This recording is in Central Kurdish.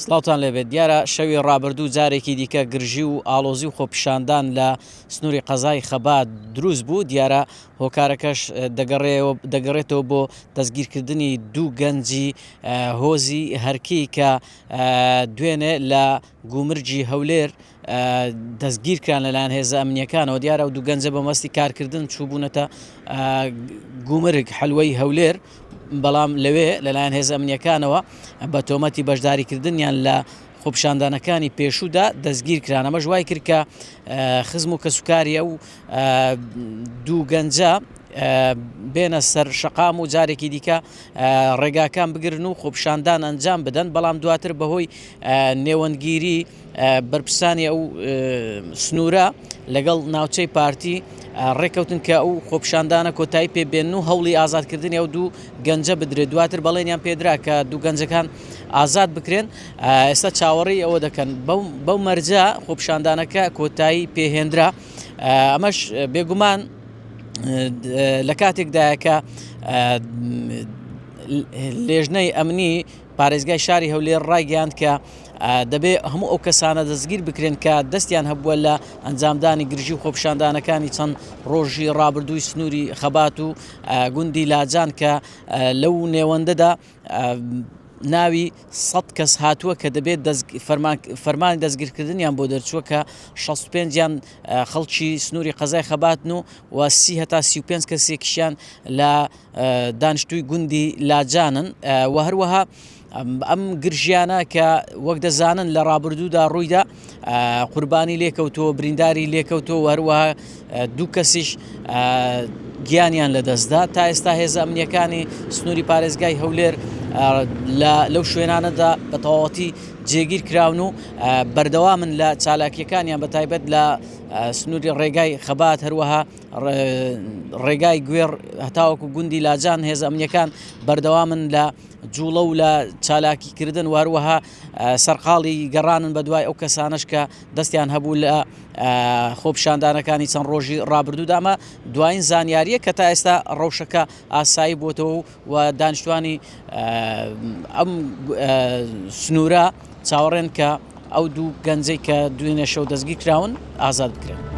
سڵاوتان لێبێت دیارە شەوی ڕابردوو جارێکی دیکە گرژی و ئاڵۆزی و خۆپیشاندان لە سنووری قەزای خەبات دروست بوو دیارە هۆکارەکەش دەگەڕێتەوە بۆ دەستگیرکردنی دوو گەنجی هۆزی هەرکی کە دوێنێ لە گومرگی هەولێر دەستگیرکران لەلایەن هێزە ئەمنیەکانەوە دیارە و دوو گەنجە بە مەستی کارکردن چووبوونەتە گومرگ حلوەی هەولێر بەڵام لەوێ لەلایەن هێزە ئەمنیەکانەوە بە تۆمەتی بەشداریکردنیان لە خۆپیشاندانەکانی پێشوودا دەستگیر کران ئەمەش وای کرد کە خزم و کەسوکاری ئەو دوو گەنجە بێنە سەر شەقام و جارێکی دیکە ڕێگاکان بگرن و خۆپیشاندان ئەنجام بدەن بەڵام دواتر بەهۆی نێوەندگیری بەرپرسانی ئەو سنوورە لەگەڵ ناوچەی پارتی ڕێککەوتن کە ئەو خۆپیشاندانە کۆتایی پێ بێنن و هەوڵی ئازادکردنی ئەو دوو گەنجە بدرێت دواتر بەڵێنیان پێدرا کە دوو گەنجەکان ئازاد بکرێن ئێستا چاوەڕێی ئەوە دەکەن بەو مەرجە خۆپیشاندانەکە کۆتایی پێهێنرا ئەمەش بێگومان لە کاتێکدایە کە لێژنەی ئەمنی پارێزگای شاری هەولێر ڕایگەیاند کە دەبێ هەموو ئەو کەسانە دەستگیر بکرێن کە دەستیان هەبووە لە ئەنجامدانی گرژی و خۆپیشاندانەکانی چەند ڕۆژی ڕابردووی سنووری خەبات و گوندی لاجان کە لەو نێوەندەدا ناوی سە کەس هاتووە کە دەبێت فەرمانی دەستگیرکردنیان بۆ دەرچووە کە 65یان خەڵکی سنووری قەزای خەباتن و و سی هەتا 35 کەسێکیشیان لە دانیشتووی گوندی لاجانن و هەروەها ئەم گرژیانە کە وەک دەزانن لە ڕابردوودا ڕوویدا قوربانی لێکەوتەوە برینداری لێکەوتەوە و هەروەها دوو کەسیش گیانیان لەدەستدا تا ئێستا هێزە ئەمنیەکانی سنووری پارێزگای هەولێر لەو شوێنانەدا بە تەواوەتی جێگیر کراون و بەردەوامن لە چالاکیەکانیان بە تایبەت لە سنووری ڕێگای خەبات هەروەها ڕێگای گوێڕ هەتاوەکو گوندی لاجان هێزە ئەمنیەکان بەردەوامن لە جوڵە و لە چالاکی کردن و هەروەها سەرقاڵی گەڕانن بە دوای ئەو کەسانش کە دەستیان هەبوو لە خۆپیشاندانەکانی چەند ڕۆژی ڕابردوودا ئەمە دوایین زانیاریە کە تا ئێستا ڕەوشەکە ئاسایی بۆتەوە و دانیشتوانی ئەم سنوورە چاوەڕێن کە ئەو دوو گەنجەی کە دوێنێ شەو دەستگیر کراون ئازاد بکرێن.